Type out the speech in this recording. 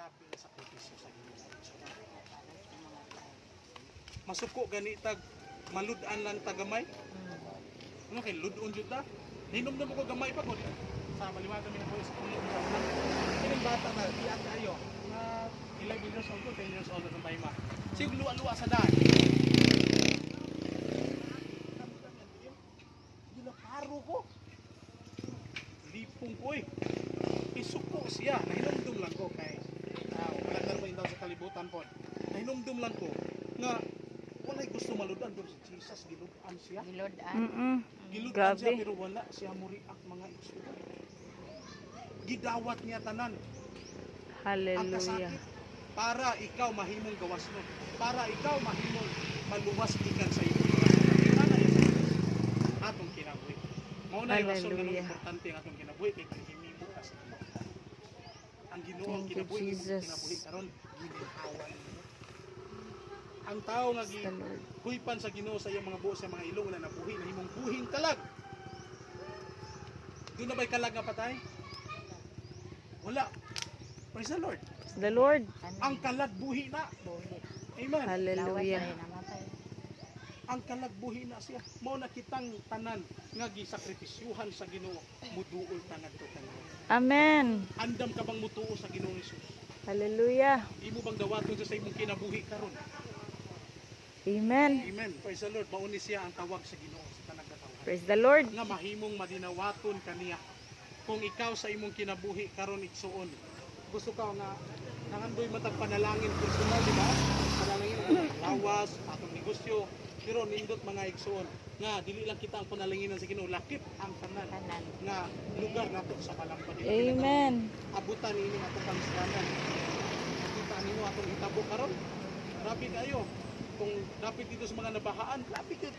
Grabe ang sakripisyo sa Ginoo. Masuko gani tag malud-an lang ta gamay. Ano kay lud-on jud ta? Hinumdum ko gamay pa ko. Sa maliwagan mi na sa pulo sa una. Kining bata na di ayo. Mga 11 years old ko, 10 years old na time. Sig luwa-luwa sa daan. Gilaparo ko. Lipong ko eh. Isuko siya. Nahinumdum lang ko kay wala na rin daw sa kalibutan po. Nahinumdum lang ko nga walay gusto maludan pero si Jesus giludan siya. Gilod-an. Giludan Grabe. Siya pero wala siya muriak, mga igsoon. Gidawat niya tanan ang Hallelujah. kasakit para ikaw mahimong gawas no. Para ikaw mahimong maluwas gikan sa imong mga sala. Ingana ya sa atong kinabuhi. Mao na yung rason nganong Hallelujah. importante ang atong kinabuhi kay himimo ka sa Ginoo. Ang Ginoo ang Thank you, kinabuhi imong Jesus. Kinabuhi karon ginhawa nimo. Ang tao nga Praise the Lord. Huypan sa Ginoo sa iyang mga buo sa mga ilong na nabuhi na himong buhing kalag. Doon na ba'y kalag nga patay? Wala. Praise the Lord. Praise the Lord. Ang kalag buhi na. Buhi. Amen. Hallelujah. Lawas ay namatay. Ang kalag buhi na siya. Mao na kitang tanan nga gisakripisyuhan sa Ginoo muduol ta ngadto kaniya. Amen. Andam ka bang mutuo sa Ginoong Hesus? Hallelujah. Imo bang dawaton siya sa imong kinabuhi karon? Amen. Amen. Praise the Lord. Mao ni siya ang tawag sa Ginoo sa tanang katawhan. Praise the Lord. Nga mahimong madinawaton kaniya. Kung ikaw sa imong kinabuhi karon, igsuon, gusto ka nga nangandoy matag panalangin personal, di ba? Panalangin ang lawas, atong negosyo, pero nindot, mga igsuon, nga dili lang kita ang panalanginan sa Ginoo, lakip ang tanan Tanan. Nga lugar nato sa Balambad. Amen. Abutan ini atong pangisdanan. Nakita ninyo atong hitabo karon, grabe kayo. Kung dapit dito sa mga nabahaan, grabe gyud.